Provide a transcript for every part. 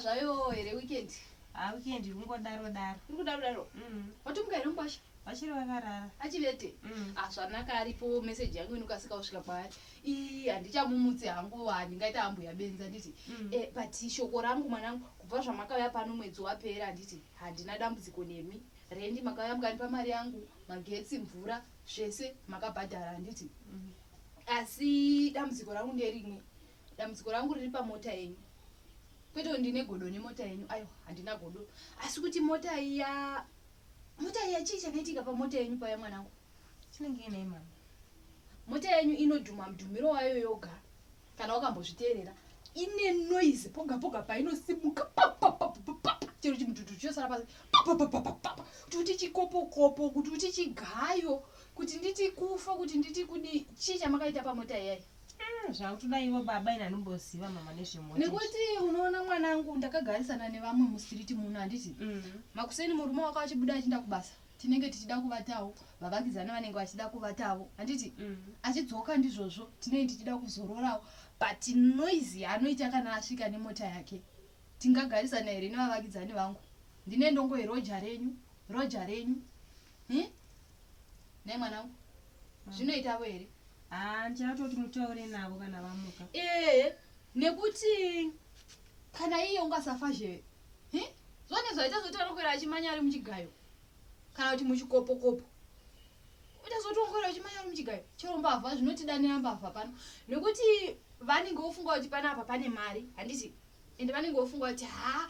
zvayo here weekend? Ha weekend iri kungodaro daro. Iri kudaro daro. Watomuka here mukwasha? Vachiri vakarara. Achivete? Mm. Ah zvanaka aripo message yangu inokasika kusvika kwaari. Ii handichamumutsi hangu handingaita ambuya benzi handiti. Eh, but shoko rangu mwanangu kubva zvamakauya pano mwedzi wapera handiti handina dambudziko nemi. Rendi makauya mukandipa mari yangu, magetsi, mvura zvese makabhadhara handiti. Asi dambudziko rangu nderimwe. Dambudziko rangu riri pamota yenyu. Kwete kuti ndine godo nemota yenyu, aiwa handina godo. Asi kuti mota iya mota iya chii chakaitika pamota yenyu paya mwanangu? Chinenge inei mama? Mota yenyu inodhuma mudhumiro wayo yoga kana wakambozviteerera ine noise poga poga painosimuka papapapapapa chero chimudhudhu chosara pasi papapapapapa kuti uti chikopokopo kuti uti chigayo kuti nditi kufa kuti nditi kudii chii chamakaita pamota iyayi Zvakutoda ivo baba ini handomboziva mama nezvemota. Nekuti unoona mwanangu ndakagarisana nevamwe mustreet muno handiti makuseni murume wako achibuda achienda kubasa tinenge tichida kuvatawo vavakidzani vanenge vachida kuvatawo handiti achidzoka ndizvozvo tinenge tichida kuzororawo but noise yaanoita kana asvika nemota yake tingagarisana here nevavakidzani vangu ndine ndongoyi roja renyu roja renyu Hi? Nhai mwanangu zvinoitavo here? Haa ndichatoti mutaure navo kana vamuka. Ehe nekuti kana iye ungasafa zve Hi? Zvone zvaita zoti anokwira achimanya ari muchigayo kana kuti muchikopokopo uchazoti unkwira uchimanya ari muchigayo chero mbavha zvinotidanira mbavha pano nekuti vanenge vofunga kuti panapa pane mari handiti ende vanenge vofunga kuti haa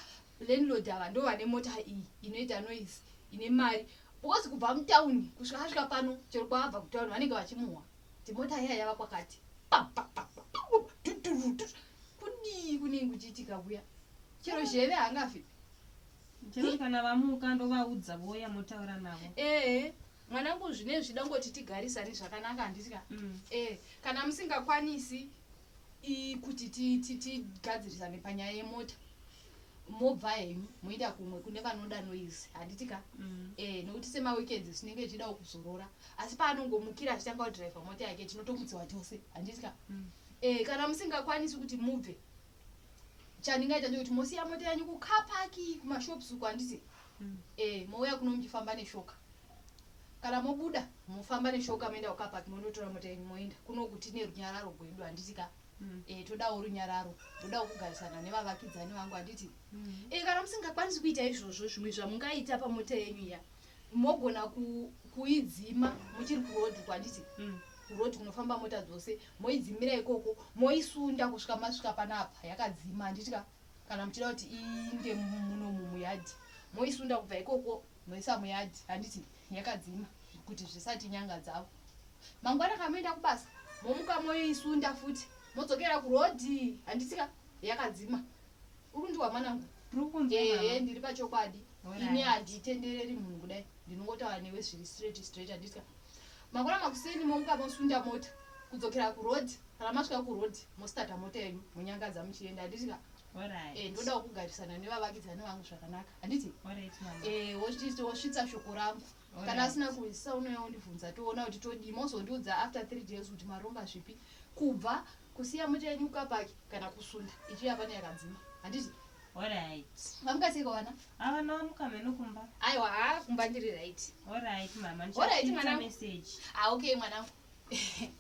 landlord ava ndo vane mota iyi inoita noise ine mari because kubva mutauni kusvika asvika pano chero kwaabva kutauni vanenge vachimuhwa kuti mota iya yava kwakati kudii kunenge kuchiitika kuya chero zheve haangafi. Chero kana vamuka ndovaudza vouya motaura navo. Ehe mwanangu zvine zvichida kungoti tigarisane zvakanaka handiti ka Eh kana musingakwanisi kuti tigadzirisane panyaya yemota mobva henyu moenda kumwe kune vanoda noise handiti ka Eh nekuti semaweekends tinenge tichidawo kuzorora asi paanongomukira achitanga kudhiraivha mota yake tinotomutsiwa tose handiti ka Eh kana musingakwanisi kuti mubve chandingaita ndechekuti mosiya mota yanyu kucar park kumashops uko handiti Eh mouya kuno muchifamba neshoka kana mobuda mofamba neshoka moenda kucar park mondotora mota yenyu moenda kunoku tine runyararo gwedu handiti ka Eh todawo runyararo ndodawo kugarisana nevavakidzani vangu handiti Eh kana musingakwanisi kuita izvozvo zvimwe zvamungaita pamota yenyu iya mogona ku, kuidzima muchiri kuroad uko handiti kuroad kunofamba mota dzose moidzimira ikoko moisunda kusvika masvika panapa yakadzima handiti ka kana muchida kuti iinde munomu muyadhi moisunda kubva ikoko moisa muyadhi handiti yakadzima kuti zvisati nyanga dzavo mangwana kana moenda kubasa momuka moisunda futi modzokera kurodhi handiti ka yakadzima uri kundiwa mwanangu Ndiri kunzwa Ehe mama. ndiri pachokwadi Alright. ini handitendereri munhu kudai ndinongotaura newe zviri straight straight handiti ka mangwana makuseni momuka mosunda mota kudzokera kuroad kana masvika kuroad mostata mota yenyu monyangadza muchienda handiti ka Alright. Eh ndodawo kugarisana nevavakidzani vangu zvakanaka handiti Alright mama. Eh wosvitsa shoko rangu kana Alright. asina kuhwisisa unouya wondibvunza toona kuti todii mozondiudza after 3 days kuti maronga zvipi kubva kusiya mota yenyu kucar park kana kusunda ichiuya pano yakadzima handiti Alright. Vamuka seiko vana? Avana vamuka mheno kumba. Aiwa haa kumba ndiri right. Alright mama Alright, ndichasvitsa mwanangu. message. Ah okay mwanangu. Eh.